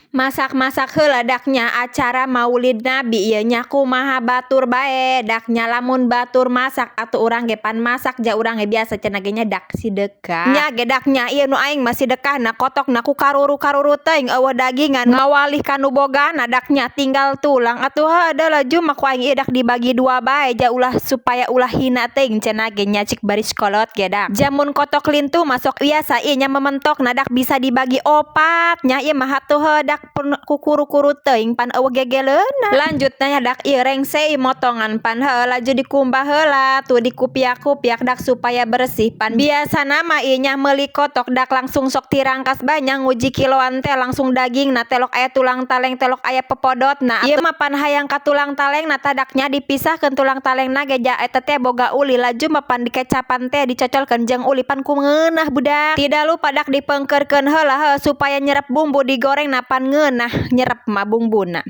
Masak-masak heula dak nya acara Maulid Nabi ieu nya, kumaha batur bae dak nya. Lamun batur masak atuh urang ge pan masak, ja urang ge biasa cenah ge nya, dak sidekah nya ge dak nya. Ieu nu aing mah sidekahna kotokna ku karuru-karuru teuing, eueuh dagingan, ngawalih ka nu bogana dak nya, tinggal tulang atuh. Heuh, laju mah ku aing ieu dak dibagi dua bae, ja ulah supaya ulah hina teuing cenah ge nya, cik baris kolot ge dak. Jamun kotok lintuh masuk biasa ieu nya, mementokna dak bisa dibagi opat nya. Ieu mah atuh heuh dak ku kuru-kuru teuing, pan eueuh gegeleuna. Lanjutna nya dak, ieu rengse ieu motongan pan. Heuh, laju dikumbah heula tuh, dikupiak-kupiak dak supaya bersih. Pan biasana mah ieu nya meuli kotok dak langsung sok tirangkas bae nya, nguji kiloan teh langsung dagingna telok aya tulang taleng, telok aya popodotna. Ieu mah pan hayang ka tulang talengna tadaknya, dipisahkeun tulang talengna ge, ja eta teh boga uli. Laju mah pan dikecapan teh, dicocolkeun jeung uli, pan ku ngeunah budak. Tidak lupa dak dipeungkeurkeun heula, heuh, supaya nyerep bumbu, digorengna pan ngeunah nyerep mah bumbuna.